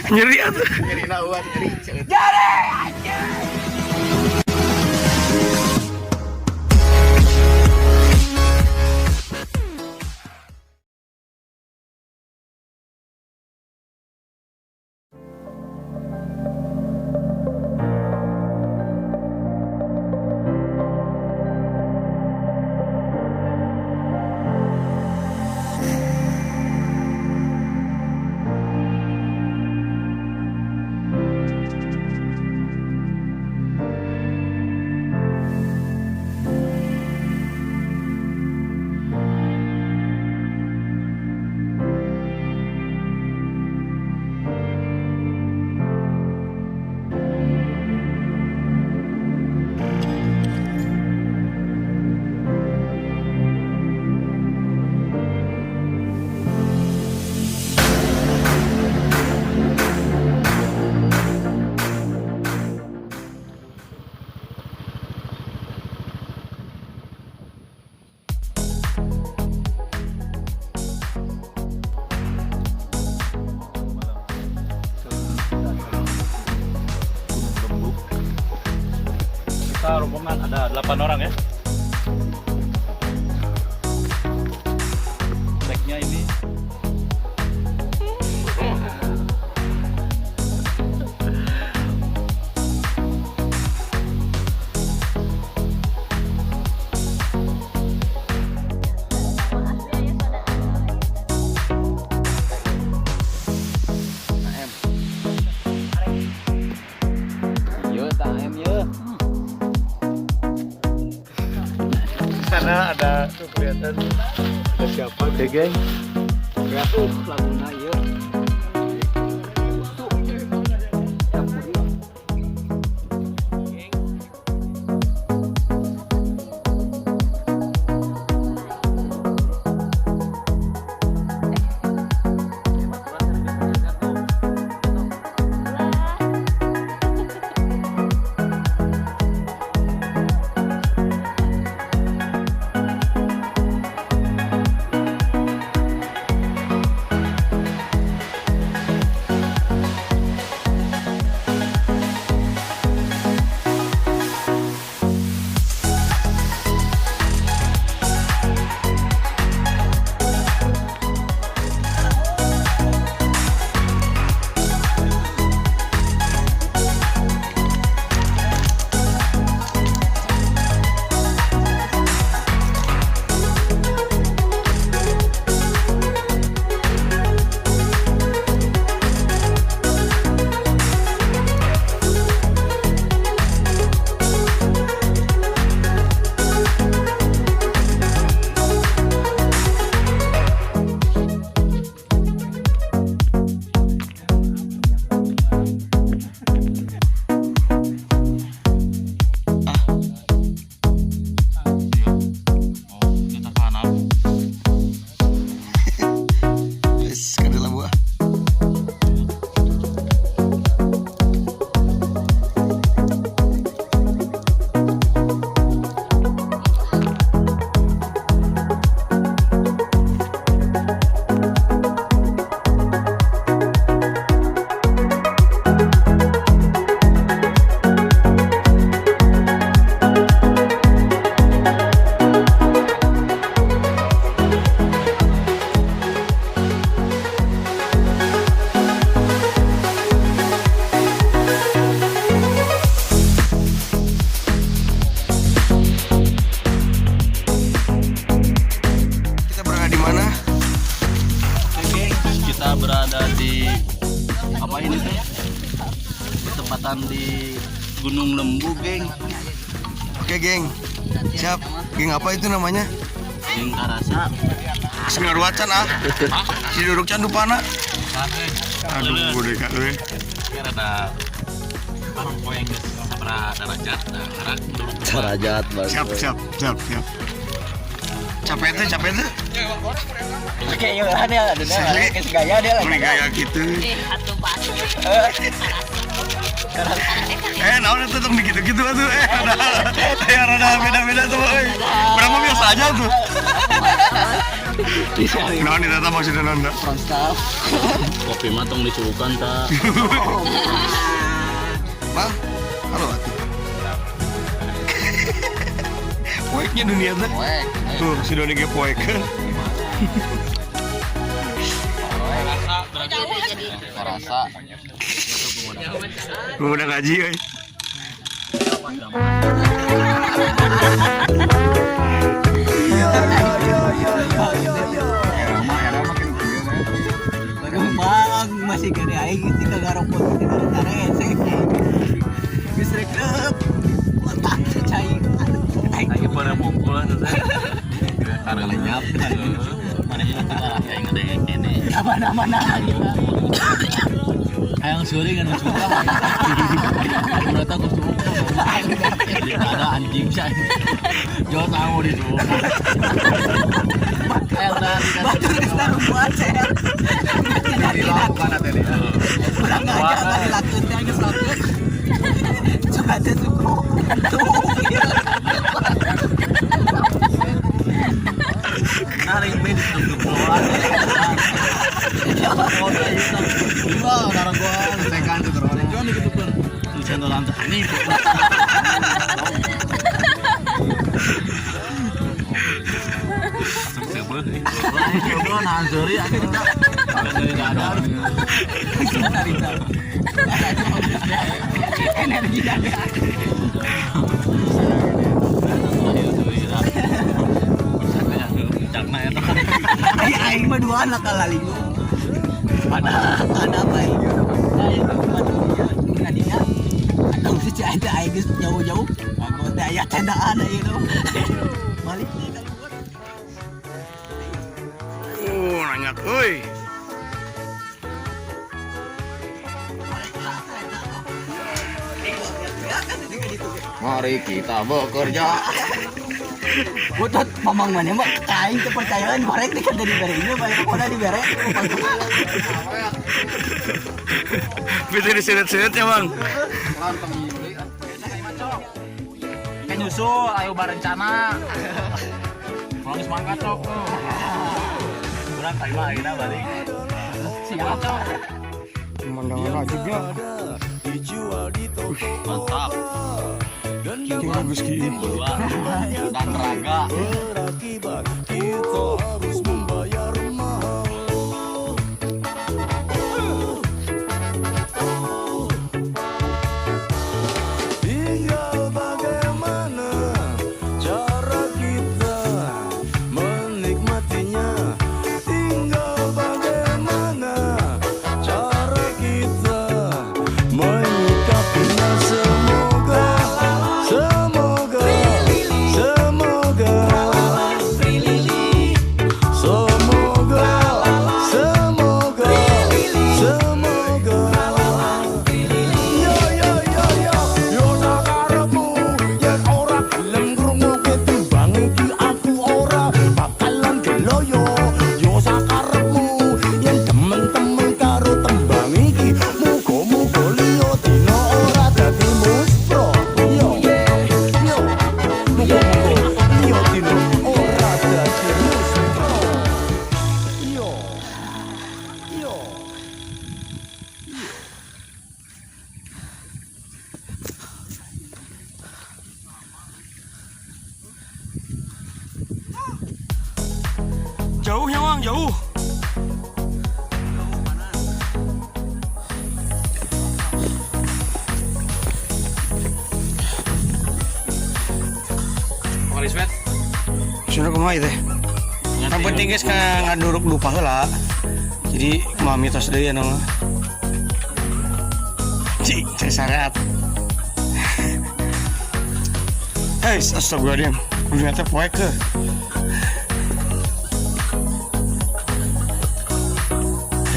Nyeri atuh. Nyerina uan nyeri. Gunung Lembu. Kita rombongan ada 8 orang ya. Treknya ini Yo, tak em yo. Sana ada tuh kelihatan ada siapa? Oke, geng. Laguna ieu. Oh, kita kanan. Wis kada lembu ah. Kita berada di mana? Oke, geng. Kita berada di apa ini teh? Bertepatan di Gunung Lembu, geng. Oke, geng. Siap. Geng apa itu namanya? Geng Karasa. Sengaruacan ah. Si duduk can dupana. Aduh, gede kak euy. Ini rada parang geus sabaraha derajat, nah, karena menurut Derajat bagus. Siap, siap, siap, siap. Capek tuh, capek tuh. Oke, yo lah dia ada Sili. gaya dia lah. Mending gaya gitu. Atau batu. Naon itu tong gitu-gitu atuh. Rada rada beda-beda tuh euy. Urang mah biasa aja tuh. Naon eta maksudna naon da? Front staff. Kopi mah tong dicubukan ta. Bang, halo atuh. Poeknya dunia teh. Poek. Tuh, si Doni ge poek. Rasa. Gua udah ngaji euy. Bang, masih gede aing sih kagak rokok sih rese. Geus rek letak cai. Aduh, aing Aing pada mungkulan teh. Karena lenyap. Mana aing ngedenge kene. mana-mana gitu. Hayang seuring anu suka. Berarti aku suka. Ada anjing sih. Jauh tahu di suka. Hayang tadi kan. Batur geus narubuan saya. Dilakukan atuh deh. Urang ngajak ka dilakeun teh geus lakeun. Coba teh suku. Tuh. Naring main ditutup-tutupan. Wah, darah gua tekan tuh terus. Jangan gitu pun. Tulisan dalam anjing. Langsung sebel. Wah, nahan seuri anjing. Ada. Energi ada. Aing mah dua anak kalalingu. Ada apa ini? Aing mah dua kadinya. Atau si ada aing geus jauh-jauh. Aku teh aya tendaan ieu. Balik deui ka luhur. Nanyak euy. Mari kita bekerja. Butut mamang mana mah aing kepercayaan korek teh kan dibere ieu bae pokona dibere. Bisa diseret-seret ya, Bang. Kan nyusul ayo barencana. Pulang geus mangkat sok. Urang tadi mah ayeuna balik. Siap. Pemandangan ajibnya. Mantap. Bagus ki. Dan raga. Tinggal bagaimana cara kita menikmatinya. Tinggal bagaimana cara kita menyikapinya. Semoga, semoga, semoga, semoga, semoga, semoga. Yo yo yo yo yo sakarepmu yen ora gelem ngrungokke tembang iki aku ora bakalan gelo yo. Yo sakarepmu yen demen-temen karo tembang iki muga-muga liya dina ora dadi muspro. Yo yo muga-muga liya dina ora dadi muspro. Yo yo. Jauhnya, Bang, jauh. Sudah kumaha ieu teh? Yang penting geus ka ngaduruk dupa heula. Jadi kumaha mitos deui anu mah. Cik, cek syariat. Hei, astagfirullahaladzim. Dunia teh poek ke.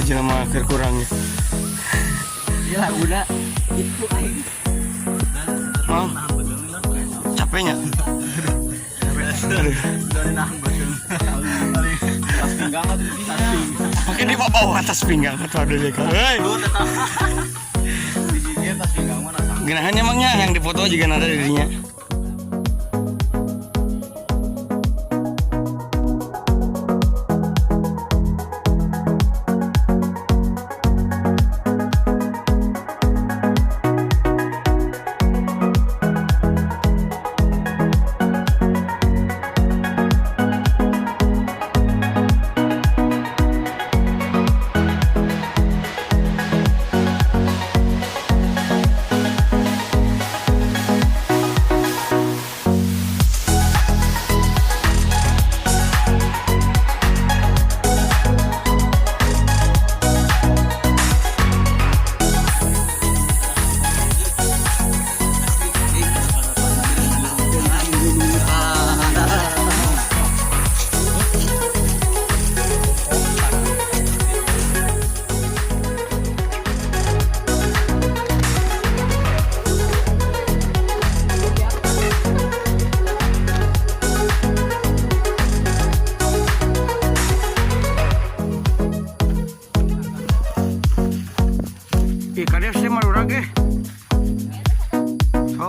Aja mah keur kurang ya. Iya laguna itu aing. Mang, capeknya. Aduh. Pakai di bawah atas pinggang atau ada deh. Hei. Genahan emangnya yang dipoto juga nada dirinya.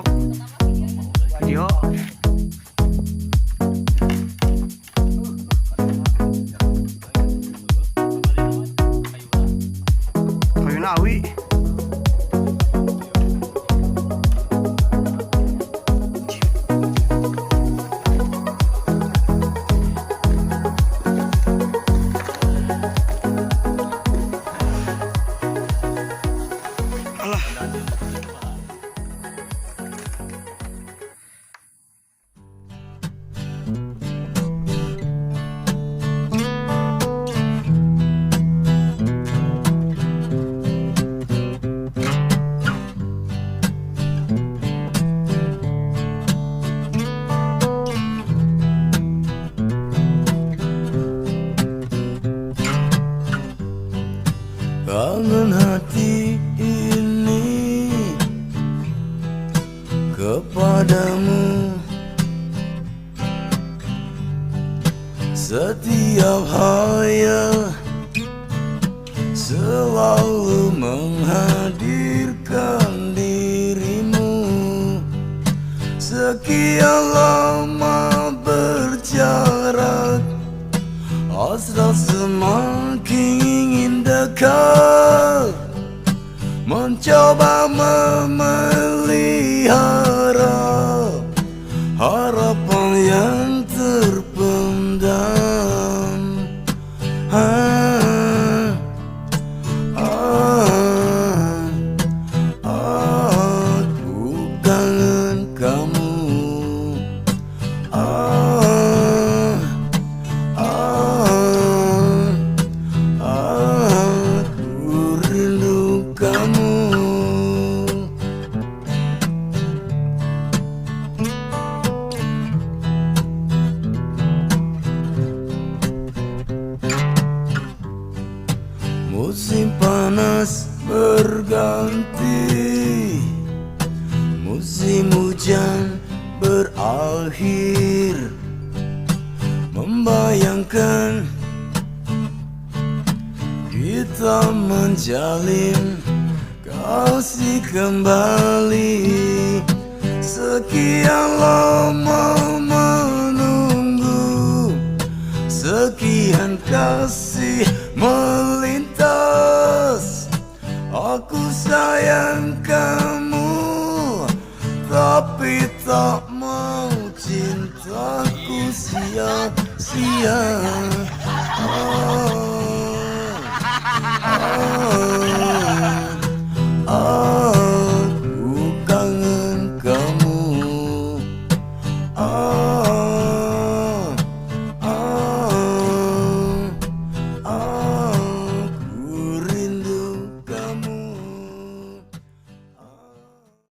TikTok. Video. Kayuna awi. Alah. Kangen hati ini kepadamu. Setiap hayal selalu menghadirkan dirimu. Sekian lama berjarak, hasrat semakin ingin dekat. Mencoba memelihara harapan yang terpendam. Ah, ah, aku kangen kamu. Ah, ah, aku rindu kamu. Musim panas berganti, musim hujan berakhir. Membayangkan kita menjalin kasih kembali. Sekian lama menunggu, sekian kasih melintas. Aku sayang kamu, tapi tak mau cintaku sia-sia.